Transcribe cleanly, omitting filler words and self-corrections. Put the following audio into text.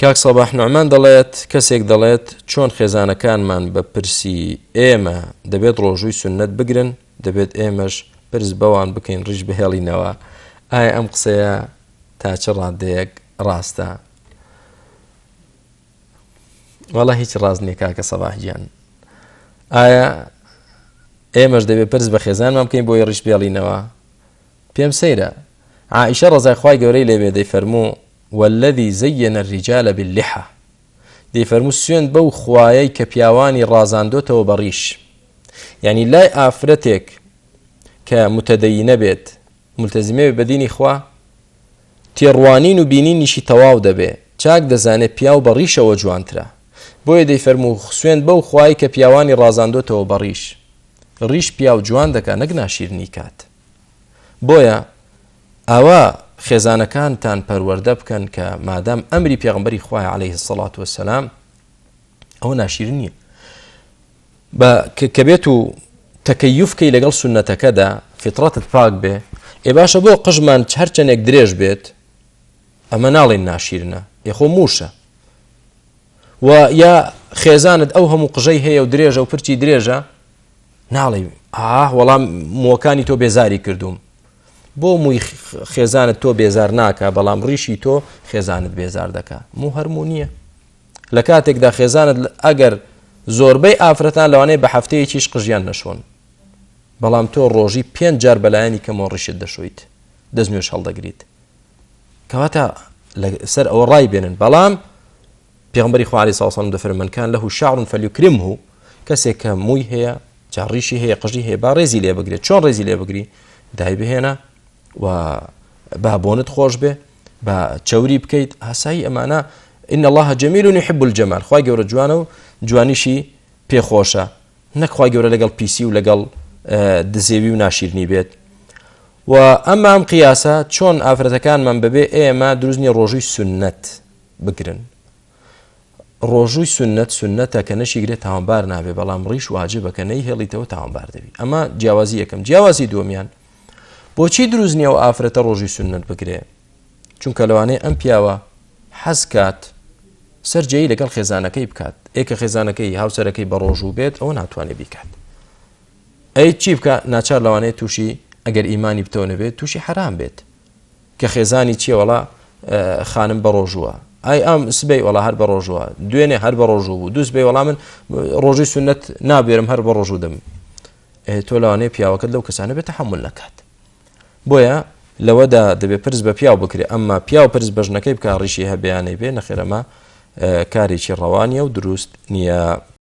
کاک سەباح نوعمان دەڵێت، کەسێک دەڵێت چۆن خێزانەکانمان بە پرسی ئێمە دەبێت ڕۆژووی سوننەت بگرن، دەبێت ئێمەش پرس بەوان بکەین ڕیش بهێڵینەوە، ئایا ئەم قسەیە تا چ ڕادەیەک ڕاستە؟ وەڵا هیچ ڕاست نییە کاکە سەباح گیان. ئایا ئێمەش دەبێت پرس بە خێزانمان بکەین بۆی ڕیش بێڵینەوە؟ پێم سەیرە عائیشە ڕەزای خوای گەورەی لێ بێ دەیفەرموو والذی زین الرجال باللحى دەیفەرموو سوێند بەو خوایەی کە پیاوانی ڕازاندۆتەوە بە ڕیش یعنی لای ئافرەتێک کە متدەینە بێت ملتەزیمە بێت بە دینی خوا تێڕوانین و بینینیشی تەواو دەبێ چاک دەزانێت پیاو بە ڕیشەوە جوانترە بۆیە دەیفەرموو سوێند بەو خوای کە پیاوانی ڕازاندۆتەوە بە ڕیش ڕیش پیاو جوان دەکا نەک ناشیرنی کات بۆیە ئاوا خێزانەکانتان پەروەردە بکەن کە مادام ئەمری پێغمبەری خوای عليه الصلاة والسلام ئەوە ناشیرن نییە بە کە بێت و تەکەیف کەی لەگەڵ سونەتەکەدا فیتڕەتت پاک بێ ئێ باشە بۆ قژمان هەرچەندێک درێژ بێت ئەمە ناڵێن ناشیرنە یخۆ موشە و یا خێزانت ئەو هەموو قژەی هەیە و درێژە و پرچی درێژە ناڵێ ئاه وەڵام مووەکانی تۆ بێزاری کردوم بۆ مووی خێزانت تۆ بێزار ناکە بەڵام ڕیشی تۆ خێزانت بێزار دەکا موو هەرموو نییە لە کاتێکدا خێزانت ئەگەر زۆربەی ئافرەتان لەوانەیە بە هەفتەیەکیش قژیان نەشۆن بەڵام تۆ ڕۆژی پێنج جار بەلایەنی کەمەوە ڕیشت دەشۆیت دەست نوێش هەڵدەگریت کەواتە لەسەر ئەوە ڕای بێنن بەڵام پێغەمبەری خوا علیە سڵام دەفەرموێ من کان له شعر فلیکرمه کەسێک کە مووی هەیە جا ڕیشی هەیە قژی هەیە با ڕێزی لێ بگرێت چۆن ڕێزی لێ بگری دای بهێنە و با بۆنت خۆش بێ با چوری بکەیت ئاسایی ئەمانە إن الله جميل يحب الجمال خوای گەورە جوانە و جوانیشی پێخۆشە نەک خوای گەورە لەگەڵ پیسی و لەگەڵ دزێوی و ناشیرنی بێت و ئەمە ئەم قیاسە چۆن ئافرەتەکانمان بەبێ ئێمە دروست نیە ڕۆژووی سنت بگرن ڕۆژووی سنت سنتە کە نەشیگرێت تاوانبار نابێ بەڵام ڕیش واجبە کە نەیهێڵیتەوە تاوانبار دەبی ئەمە جیاوازی یەکەم جیاوازی دووەمیان بۆچی دروست نییە و ئافرەتە ڕۆژی سنت بگرێ چونکە لەوانەیە ئەم پیاوە حەز کات سەرجێی لەگەڵ خێزانەکەی بکات ئێ کە خێزانەکەی هاوسەرەکەی بە ڕۆژوو بێت ئەوە ناتوانێت بیکات ئەی چی بکە ناچار لەوانەیە تووشی ئەگەر ئیمانی بتەوە نەبێت تووشی حرام بێت کە خێزانی چیە وەڵا خانم بە ڕۆژووە ئای ئەم سبەی وەڵا هەر بە ڕۆژووە دوێنێ هەر بە ڕۆژوو بوو دووس بێ وەڵا من ڕۆژی سنت نابێرم هەر بە ڕۆژوو دەم تۆ لەوانەیە پیاوەکەت لەو کەسانە بێت تەحمل نەکات بۆیە لەوەدا دەبێ پرس بە پیاو بکرێ ئەمما پیاو پرس بە ژنەکەی بکا ڕیشی هەبێ یان نەیبێ نەخێر ئەمە کارێکی ڕەوا نییە و دروست نییە.